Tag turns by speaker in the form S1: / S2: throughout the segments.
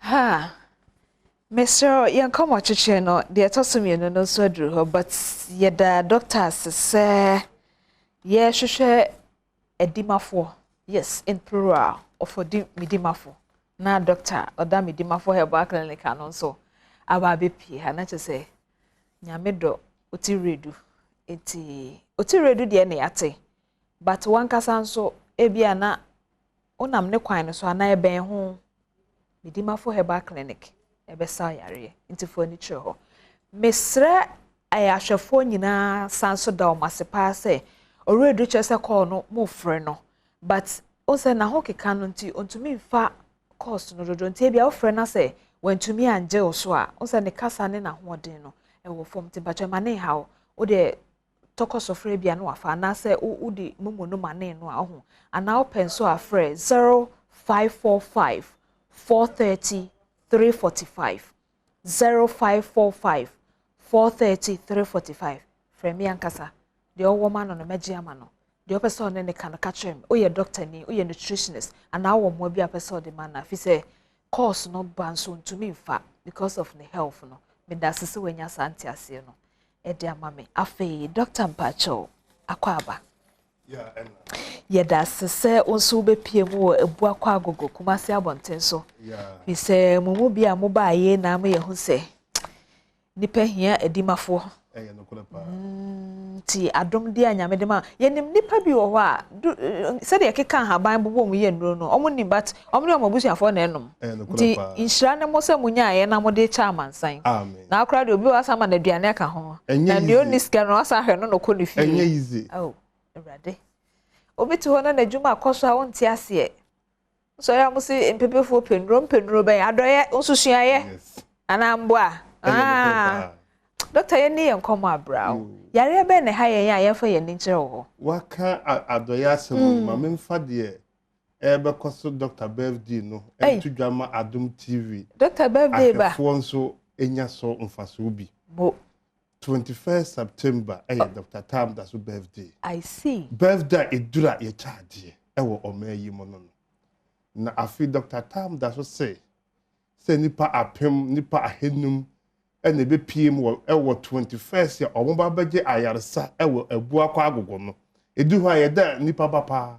S1: Ha! Mesrɛ wo, yɛn nkɔmmɔtwetwe no, deɛ ɛtɔ so mmienu no nso aduru hɔ, but yɛda doctor ase sɛ yɛrehwehwɛ adimafoɔ, yes, in plural, ɔfɔdi medimafo, na doctor ɔda medimafo herbal clinic ano nso aba abɛpie ha, na kyerɛ sɛ Nyame dɔ Otiwuredu, nti Otiwuredu deɛ na yɛate, but wankasa nso ebia na wonam ne kwan no so anaa ɛbɛn ho. Medimafo Herbal Clinic ɛbɛsa wo yareɛ nti fa w'ani kyerɛ hɔ. Mesrɛ ahwɛfoɔ nyinaa san so da wɔn ase paa sɛ Owura kyerɛ sɛ call no mofrɛ no but wo sɛ n'ahokeka no nti ɔntumi mfa calls no dodo nti ebia wofrɛ no sɛ wantumi angye wo so a, wo sɛ ne kasa ne n'ahoɔden no ɛwɔ fam nti mpakyɛ ma ne nhaw wo deɛ tɔkɔ sɔfrɛ bia no wafa anaasɛ wode momo no ma ne no a ɔho anaa wopɛ nso afrɛ 0545 430 345, 0545 430 345. Frɛ me ankasa, deɛ ɔwɔ ma no no mɛgye ama no, deɛ ɔpɛ sɛ ɔne ne ka no ka kyerɛ me. Woyɛ doctor ni, woyɛ nutritionist anaa wowɔ mmoa bi a pɛ sɛ ɔde ma no afi sɛ course no ba nso ntumi mfa because of ne health no. Meda ase sɛ wanya saa nteaseɛ no ɛde ama me. Afei doctor, mpakyɛw, akɔ aba. Yɛda ase sɛ wo nso wobɛpie mu wɔ Abuakɔ Agogo Kumase abɔnten so fi sɛ mo mu bi a mobaayɛ na mo yɛhu sɛ nipa hia adimafoɔ nti adom deɛ a Nyame de ma yɛnim nipa bi wɔ hɔ a sɛdeɛ ɛkeka ahaban bobɔ mu yɛ nnuro no ɔmo nim, but ɔmo ne ɔmo abusuafoɔ na ɛnom nti nhyira ne mo sɛ mo nyaayɛ na mo de kyɛ amansan na akora deɛ obi wɔ asa ma n'aduane aka ho na deɛ ɔnni sika no ɔsan hwɛ no na ɔkɔ ne fie. Oh, Awurade, obi te hɔ na n'adwuma akɔ so a wonte aseɛ sɔre a mo se mpepefoɔ pɛ nnuro mpɛ nnuro bɛn adɔyɛ nsusuayɛ anaa mboa. Ah, doctor, yɛn ni yɛn nkɔmɔ abra o. Yareɛ bɛn na ɛha yɛn a yɛmfa yɛn ani nkyerɛ wɔ hɔ?
S2: Waka adɔyɛ asɛm yi ma memfa deɛ ɛbɛkɔ so doctor birthday no ɛnto dwa ma Adom TV
S1: doctor birthday ba
S2: ahwɛfoɔ nso nya so mfasoɔ bi.
S1: Mo
S2: 21st September ɛyɛ Dr. Tam da so birthday.
S1: I see.
S2: Birthday a ɛduru a yɛkyɛ adeɛ ɛwɔ ɔman yi mu no, na afei Dr. Tam da so sɛ nipa 1000, nipa 500 ɛna ɛbɛpie mu wɔ ɛwɔ 21st a ɔmo ba bɛgye ayaresa ɛwɔ Abuakɔ Agogo no. Ɛdu hɔ a yɛda nipa ba paa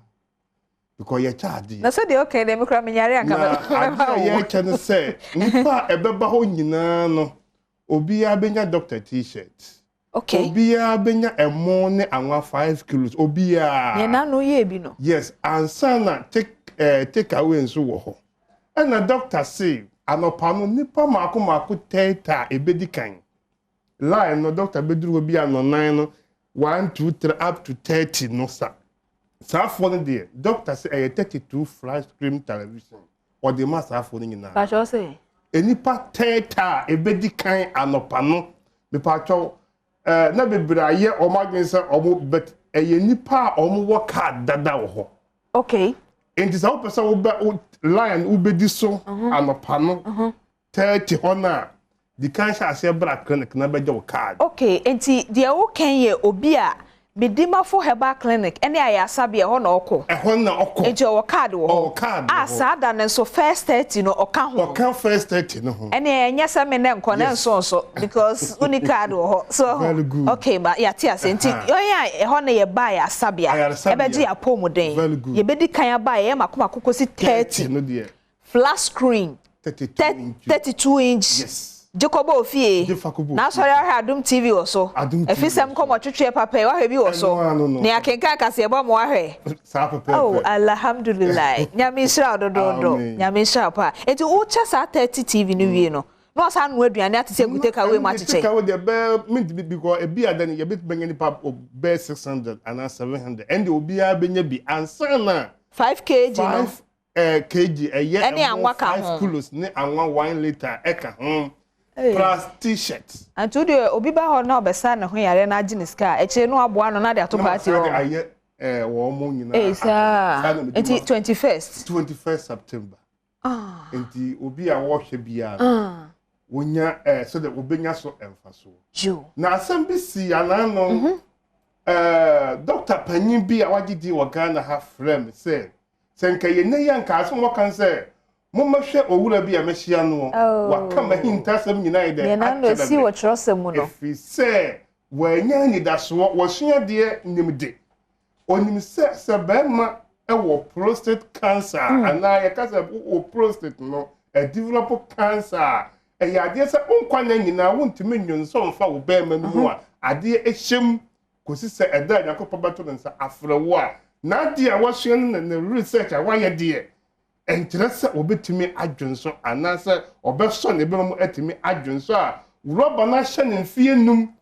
S2: because yɛkyɛ adeɛ.
S1: Na sɛdeɛ ɔka deɛ mekora menyare anka.
S2: Na adeɛ a yɛkyɛ no sɛ nipa a ɛbɛba hɔ nyinaa no, obiara bɛnya doctor T-shirt. Obiara bɛnya ɛmo ne anwa 5 kilos obiara.
S1: Yɛn nano yɛ bi no.
S2: Yes, ansa na take away nso wɔ hɔ. Ɛna doctor se anɔpa no nipa mako mako 30 a ebedi kan line no, doctor bɛduru hɔ bi a nɔnan no, one, two, three up to 30 no, sa saafoɔ no deɛ, doctor se ɛyɛ 32 flat screen television ɔde ma saafoɔ no nyinaa.
S1: Pakyɛw sɛ
S2: Nipa 30 a ebedi kan anɔpa no, mipatwɛw, na bebree ayɛ wɔn adwene sɛ wɔn but ɛyɛ nipa a wɔn wɔ card dada wɔ hɔ. Nti sɛ wopɛ sɛ wobɛ wo line wobɛdi so anɔpa no 30 hɔ no a, di kan hyɛ aseɛ bra clinic na bɛgye wo card.
S1: Okay, nti deɛ wokan yɛ obi a Medimafo Herbal Clinic ɛne ayasabea ɛhɔ na ɔkɔ.
S2: Ɛhɔ na ɔkɔ.
S1: Nti ɔwɔ card wɔ hɔ.
S2: Ɔwɔ card wɔ
S1: a
S2: hɔ.
S1: Saa da no nso first 30 no ɔka ho.
S2: Ɔka first 30 no ho.
S1: Ɛne ɛnyɛ sɛ me ne nkɔ ne nso nso because woni card wɔ hɔ so.
S2: Very good.
S1: Okay, ma yɛate ase nti yɛn a ɛhɔ no yɛba ayasabea
S2: Ayaresabea.
S1: ɛbɛgye yɛ apɔmuden.
S2: Very good.
S1: Yɛbɛdi kan aba a yɛyɛ mako mako kɔsi 30
S2: no deɛ
S1: flat screen
S2: 32 inch.
S1: 32 inch. Jacob ofie.
S2: Gye fa kɔbɔ
S1: na
S2: ofie.
S1: asɔre ahwɛ Adom TV wɔ so.
S2: Adom TV
S1: efisɛm
S2: wɔ so.
S1: Nkɔmɔ twetwe papa yi wahwɛ bi wɔ so.
S2: Ɛno ano no.
S1: Ne akenkan kaseɛbɔ mo wahwɛ.
S2: Saa pɛpɛɛpɛ.
S1: Oh, alhamdulilayi, Nyame nhyira wo dodoodo.
S2: Amen.
S1: Nyame nhyira wo paa. Nti wokyɛ saa 30 TV no wie no na ɔsan noa aduane ate sɛ gu take away mu akyekyɛ.
S2: Take away deɛ bɛɛ mintimi because ebi ada no yɛbɛtumi bɛnya nipa bɛɛ 600 anaa 700, ɛnde obiara bɛnya bi ansa na
S1: 5 kg no.
S2: 5 kg ɛyɛ
S1: Ɛne
S2: ɛmo
S1: anwa ka
S2: 5
S1: ho.
S2: kilos ne anwa 1 litre ɛka ho
S1: Hey.
S2: plus T-shirt.
S1: Nti wodeɛ obi ba hɔ na ɔbɛsa ne ho yare na agye ne sika a, akyire no aboa no na de ato
S2: Na
S1: party
S2: masan de
S1: hɔ.
S2: ayɛ wɔn mo nyinaa.
S1: Ee, saa.
S2: Saa na mede
S1: Nti
S2: ma
S1: 21st.
S2: 21st September.
S1: Ah.
S2: Nti obi a wɔhwɛ biara no, wonya sɛdeɛ wobɛnya so mfasoɔ.
S1: Yo.
S2: Na asɛm bi si anan no, doctor panyin bi a wagye din wɔ Ghana ha frɛ me sɛ nka yɛn nne yɛ nka asɛm wɔka sɛ Mommɛhwɛ owura bi a mahyia noɔ, waka m'ahintasɛm nyinaa ayɛ dɛn akyerɛ me. Ɛfiri sɛ wanya anidasoɔ, wasua adeɛ nim de. Ɔnim sɛ sɛ barima wɔ prostate cancer a, anaa yɛka sɛ wowɔ prostate no, ɛdevelop cancer a, ɛyɛ adeɛ sɛ wo nkwa nna nyinaa wontumi nnwonsɔ mfa wo barima no mu a adeɛ hyɛ mu kɔsi sɛ ɛda a Nyankopɔn bɛto ne nsa afrɛ wo a, n'adeɛ a wasua no ne ne research a wayɛ deɛ, ɛnkyerɛ sɛ obetumi adwonsɔ anaasɛ ɔbɛsɔ ne bɛma mu atumi adwonsɔ a rɔba no ahyɛ no mfeɛ num.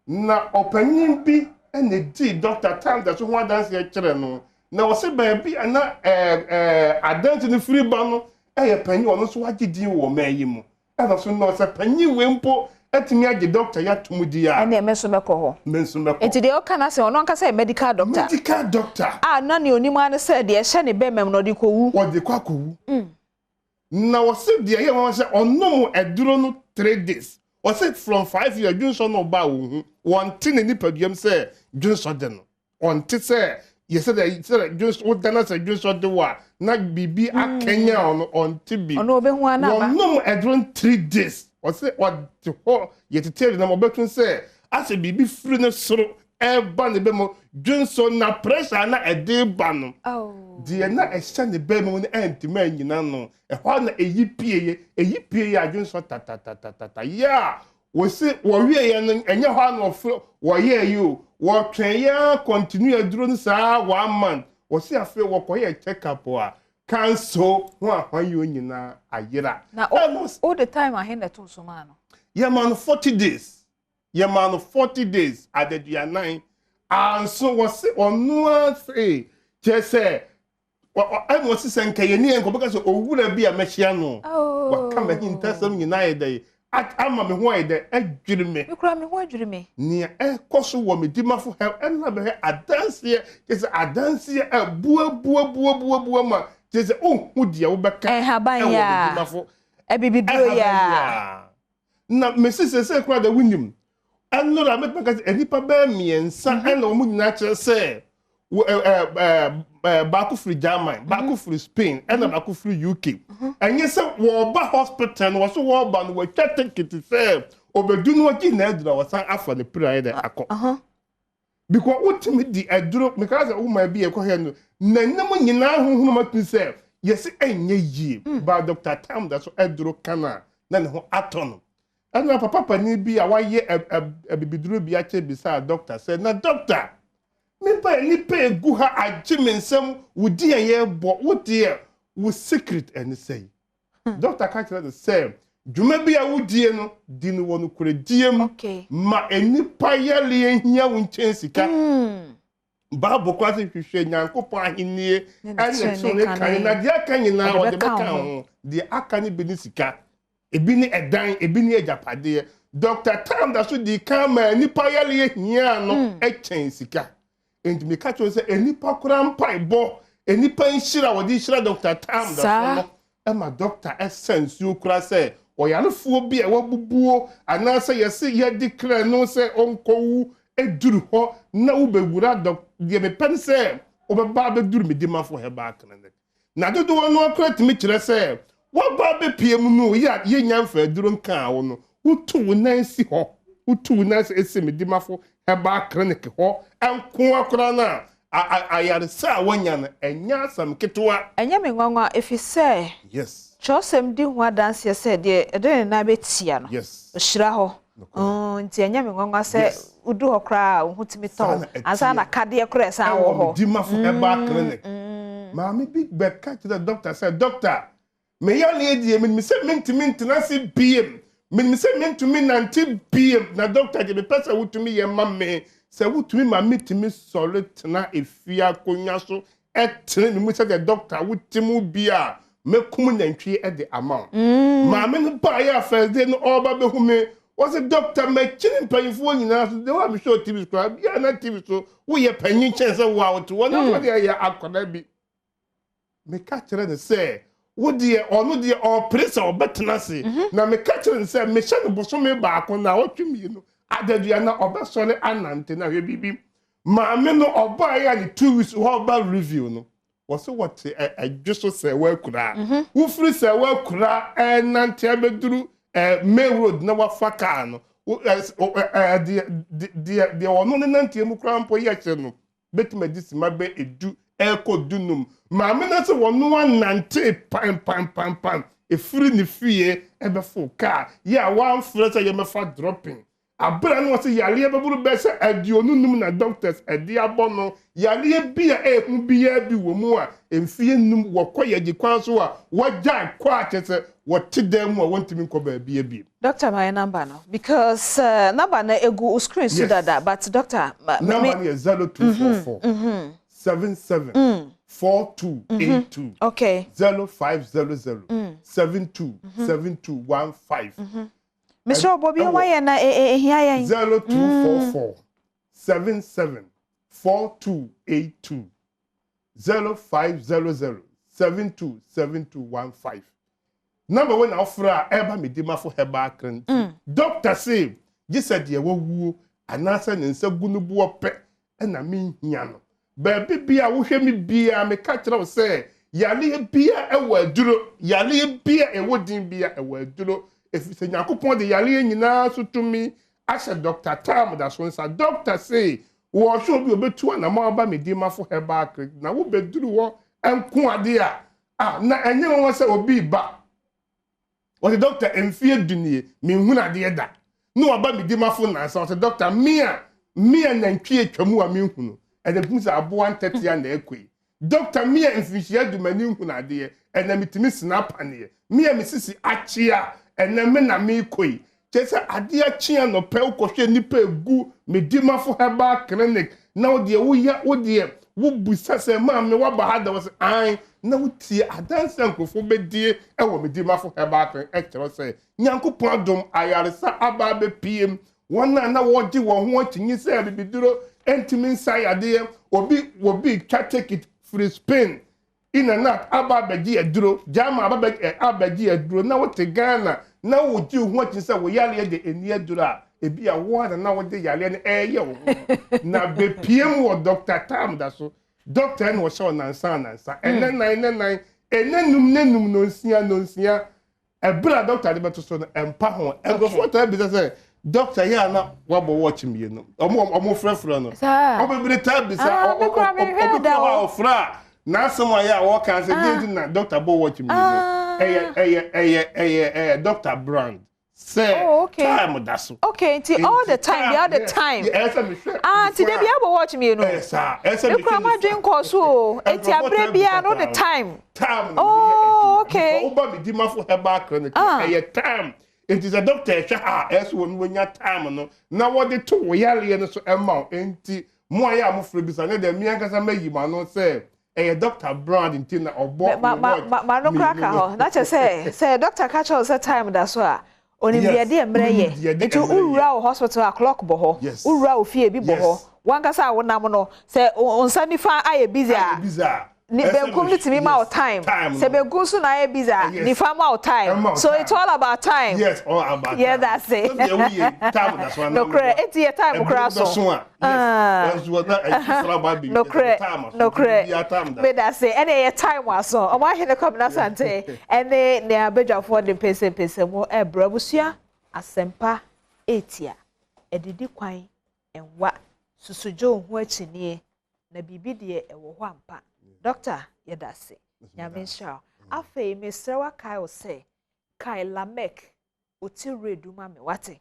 S2: Na ɔpanyin bi na edii Dɔkta Tanda so ho adanseɛ kyerɛ no, na ɔse baabi a na ɛɛ adanse no firi ba no yɛ panyin ɔno nso wagye din wɔ ɔman yi mu. Ɛna so no sɛ panyin wei mpo atumi agye dɔkta yi atom di a.
S1: Ɛnneɛ me nso mɛkɔ hɔ.
S2: Me nso mɛkɔ.
S1: Nti deɛ ɔka no asɛm, ɔno ankasa yɛ medical doctor.
S2: Medical doctor.
S1: A na nea ɔnim ara ne sɛ deɛ ɛhyɛ ne bɛmam no ɔde kɔwu.
S2: Ɔde kɔ akɔwu. Na ɔse deɛ ɛyɛ nwanwa sɛ ɔnom aduro no 3 days. Ɔse from 5 years dwonsɔ no ba a ɔnhu. Wɔnte ne nipaduam sɛ dwonsɔ de no. Ɔnte sɛ yɛ sɛ dɛ sɛ dwonsɔ woda na sɛ dwonsɔ de wo a na biribi akanya ɔno, ɔnte bi.
S1: Ɔno ɔbɛhu ara na aba.
S2: Wɔnom aduro no 3 days. Ɔse ɔte hɔ yɛtete adi nam ɔbɛto sɛ asɛ biribi firi ne soro ɛreba ne bɛ mu dwonsɔ na pressure na ɛde ba no. Deɛ na ɛhyɛ ne bɛn mu no ɛntumi anyina no. Ɛhɔ na ɛyi pie yɛ, ɛyi pie yɛ adwonsɔ tatatatata yɛ a wɔsi wɔwie yɛ no, ɛnyɛ hɔ a na wɔfrɛ wɔyɛ yi o, wɔtwɛn yɛ continue aduro no saa one month. Wɔsi afei wɔkɔyɛ check up a cancer ho ahwan nyinaa ayera.
S1: Na o de time ahe na ɛto so maa no?
S2: Yɛma no 40 days, yɛma no 40 days, adaduanan anso. Wɔsi ɔno ase kyerɛ sɛ ɛna wɔsi sɛ nka yɛn ni yɛn nkɔbɛka sɛ owura bi a mɛhyia no, waka m'ahintasɛm nyinaa yɛ dɛ ama me ho ayɛ dɛ adwiri me.
S1: Me kura me ho adwiri me.
S2: Nea ɛkɔ so wɔ me dimafo hɛ ɛna bɛhwɛ adanseɛ kyerɛ sɛ adanseɛ ɛbuabuabuabuabua ma kyerɛ sɛ ohu deɛ wobɛka.
S1: Ɛhaban
S2: ɛwɔ
S1: ya.
S2: Me dimafo.
S1: Ɛbibiduro ya.
S2: Na mesi sɛ kora de wonim ɛnora mɛtumi ka sɛ nnipa bɛyɛ mmiɛnsa ɛna wɔn nyinaa kyerɛ sɛ wɔ ɛ ɛ ɛ ɛ baako firi German, baako firi Spain, ɛna baako firi UK. Ɛnyɛ sɛ wɔɔba hospital no, wɔso wɔɔba no, wɔatwa ticket sɛ obedu no ɔgye na aduru a wɔsan afa ne pira yɛ dɛ akɔ because wotumi di aduro. Meka sɛ woma bi ɛkɔhwɛ no n'anim nyinaa honhom atumi sɛ yɛsɛ ɛnyɛ yie ba Dr. Tam da so aduro kana na ne ho atɔ no. Ɛna papa panin bi a wayɛ abibiduro bi akyɛ bisa doctor sɛ, na doctor, mepa nipa egu ha agye me nsam, wo di a yɛbɔ wo deɛ, wo secret ɛne sɛ? Doctor ka kyerɛ no sɛ dwuma bi a wodie no, di no wɔ nokoredie mu ma nipa yɛleɛ hia wo nkyɛn sika. Bible kora sɛ hwehwɛ Nyankopɔn ahennie ɛne so ne kane, na deɛ aka nyinaa wɔde bɛka ho. Deɛ aka no bi ne sika, ebi ne ɛdan, ebi ne agyapadeɛ. Dr. Tam da so di kan ma nipa yɛleɛ hia no ɛkyɛn sika. Nti meka kyerɛ sɛ nipa kora mpaebɔ, nipa nhyira wɔde hyira Dr. Tam da so no ɛma doctor ɛsɛ nsuo kora sɛ ɔyarefoɔ bi a wabubuo anaasɛ yɛse yɛde kra no sɛ ɔnkɔwu eduru hɔ na wobɛwura dɔk deɛ mepɛ no sɛ wobɛba abɛduru Medimafo Herbal Clinic. Na dodoɔ no akora tumi kyerɛ sɛ woaba abɛpie mu no yɛ a yɛnya mfa aduro nkaa wo no, wotu wo nan si hɔ, wotu wo nan si Medimafo Herbal Clinic hɔ nko akora no a, ayaresa a woanya no ɛnyɛ asɛm ketewa.
S1: Ɛnyɛ me nwanwa ɛfiri sɛ kyerɛwsɛm di ho adanseɛ sɛ deɛ ɛde ne nan bɛtia no ɔhyira hɔ. Nti ɛnyɛ me nwanwa sɛ wodu hɔ koraa a wo ho tumi tɔ ansa na kadeɛ koraa ɛsan wɔ hɔ.
S2: Medimafo Herbal Clinic, maame bi bɛka kyerɛ doctor sɛ, doctor, meyaleɛ deɛ, menim sɛ mentumi ntena ase biem, menim sɛ mentumi nante biem, na doctor, deɛ mepɛ sɛ wotumi yɛ ma me sɛ wotumi ma metumi sɔre tena efie akonnwa so ɛtene me mu sɛdeɛ doctor wote mu bi a, mɛkum nantwie de ama wo. Maame no baeɛ a first day no ɔreba bɛhu me, wɔsɛ, doctor, makyini mpanyinfoɔ nyinaa so de wɔn a mehwɛ TV so koraa bia na TV so woyɛ panyin kyɛn sɛ wo a wote wɔn na wɔde yɛ akwadaa bi. Meka kyerɛ no sɛ wo deɛ, ɔno deɛ ɔpere sɛ ɔbɛtena ase, na meka kyerɛ no sɛ mehyɛ no bosome baako na ɔtwe 2 adadua na ɔbɛsɔre anante. Na hwɛ biribi, maame no ɔbaeɛ a ne 2 weeks hɔ ɔba review no. Wɔse wɔte ɛ ɛdwe so sɛ wɔakura. Wofiri sɛ wɔakura ɛnante abɛduru ɛ main road na wafa kaa no. Wo ɛ ɛ ɛ deɛ deɛ deɛ ɔno ne nanteɛ mu koraa mpo yɛ hye no bɛtumi adi sima bɛ edu ɛrekɔ dunum. Maame no sɛ wɔno anante pan pan pan pan ɛfiri ne fie ɛbɛfo kaa yɛ a wɔamfrɛ sɛ yɛmɛfa dropping. Abere a na wɔse yareɛ bɛboro bɛyɛ sɛ 25 na doctors ɛde abɔ no, yareɛ bi a ɛhu biara bi wɔ mu a mfeɛ num wɔkɔ yɛgye kwan so a wɔagyae kɔ a kyerɛ sɛ wɔte dan mu a wɔntumi nkɔ baabi abiem.
S1: Doctor ma yɛ number no because number no egu wo screen so dada but doctor ma
S2: me. Number no yɛ 0244 77 4282 0500 72 7215.
S1: Mesrɛ wo bɔ bi ma yɛn na ehia yɛn.
S2: 0244 77 4282 0500 72 7215. Number wei na wofrɛ a ɛba Medimafo Herbal Clinic. Doctor se gye sɛ deɛ wawuo anaasɛ ne nsa gu no boɔ pɛ na menhia no. Baabi bia wohwɛ me biara meka kyerɛ wo sɛ yareɛ bia ɛwɔ aduro, yareɛ bia ɛwɔ din bia ɛwɔ aduro, ɛfiri sɛ Nyankopɔn de yareɛ nyinaa so tumi ahyɛ Dɔkta Tam da so nsa. Dɔkta se wɔhwɛ obi obetu anamɔ aba Medimafo Herbal Clinic na wobɛduru hɔ nko adeɛ a, ah, na ɛnyɛ nwanwa sɛ obi ba. Ɔse doctor mfeɛ du nie menhunu adeɛ da na waba me dimafo nnansa ɔse doctor me a me a nantwie atwa mu a menhunu ɛnɛ metumi sɛ aboa ntɛtea na ɛkɔ yi doctor me a mfinhyia du m'ani nhunu adeɛ ɛnɛ metumi sena apaneɛ me a me sisi akyea ɛnɛ me na mekɔ yi Kyerɛ sɛ adeɛ akye anɔpɛ wokɔhwɛ nnipa egu Medimafo Herbal Clinic na wo deɛ woyɛ wo deɛ wobisa sɛ maame waba ha da wɔsɛ ae na wotie adanse a nkurɔfoɔ bɛdie wɔ Medimafo Herbal Clinic ɛkyerɛ sɛ Nyankopɔn adom ayaresa aba abɛpiem wɔn a na wɔgye wɔn ho akyinnye sɛ abibiduro ntumi nsa yadeɛ obi obi twa tekit firi Spain In and out aba abɛgye aduro, German aba bɛ ɛ abɛgye aduro na wote Ghana na wogye wo ho akyi sɛ wo yareɛ de ɛnni aduro a, ebi a wo ara na na wode yareɛ no ɛreyɛ wo ho na bɛpue mu wɔ Doctor Tam da so. Doctor na ɔhyɛ wo nansa anansa, ɛnɛ nan nɛ nan, ɛnɛ num nɛ num, nonsia nonsia. Ɛberɛ a dɔkta de bɛto so no, ɛmpa ho. Nkurɔfoɔ taa bisa sɛ, dɔkta yɛ a na wabɔ wɔɔkye mmienu. Ɔmo ɔmo frɛfrɛ no. Ɔmo bebree taa bisa. Ah, obi kura hɔ a ɔfrɛ a n'asɛm a yɛ a wɔka sɛ deɛ nti na dɔkta bɔ wɔɔkye mmienu. Ɛyɛ ɛyɛ ɛyɛ ɛyɛ ɛyɛ dɔkta brand sɛ oh, okay. Time da so.
S1: Okay, nti all the time, the other time.
S2: Ɛyɛ sɛ mehwɛ.
S1: Ah, nti de bi abɔ watch mmienu.
S2: Ɛyɛ saa, ɛyɛ sɛ mehwɛ.
S1: Ekura ma dwen kɔ so o. Nti abere bia no the time.
S2: Time na oh, okay. Woba me dimafo herbal clinic ah. Ɛyɛ time. Nti sɛ doctor ɛhwɛ ha a, ɛyɛ sɛ wɔn wɔnya time no na wɔde to wo yareɛ no so ɛma wo. Nti mo a yɛ a mofrɛ bisa ne deɛ me ankasa mayi m'ano sɛ ɛyɛ Doctor Brand nti na ɔbɔ
S1: ne watch. Ma no kora ka hɔ na kyɛ sɛ sɛ doctor ka kyerɛ wo sɛ time da so a onim deɛ ɛde mmerɛ yɛ nti wowura wo hospital a clock bɔ hɔ wowura wo fie bi bɔ hɔ wankasa a wonam no sɛ wo nsa nifa ayɛ busy a ne benkum no tumi ma wo time sɛ benkum nso na ayɛ busy a nifa ma wo time so it's all about time.
S2: Yes, all about time.
S1: Yeah, that's it. Nokorɛ eti yɛ time koraa so. Nokorɛ nokorɛ medase ɛne ɛyɛ time aso ɔmo ahene Kwabena Asante ɛne nea badwafoɔ de mpɛnsɛmpɛnsɛmu ɛbrɛ abusua asɛmpa etia ɛdidi kwan ɛnwa susudwo ho akyinie na biribi deɛ ɛwɔ hɔ ampa Doctor yɛdase Nyame nhyira wo afei mesrɛ wakae wo sɛ kae Lamek oti redu ma me wate.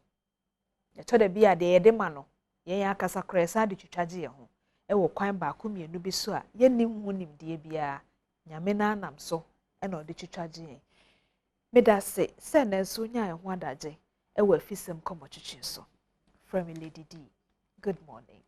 S1: Ɛtɔ da bi a, deɛ yɛde ma no, yɛn ankasa koraa yɛsan de twitwa gye yɛn ho wɔ kwan baako mmienu bi so a yɛnnim ho nimdeɛ biara. Nyame no ara nam so na ɔde twitwa gye yɛn. Meda ase sɛ nnɛ nso wonyaa yɛn ho adagye wɔ afisɛm nkɔmmɔtwetwe so. Frɛ me Lady D. Good morning.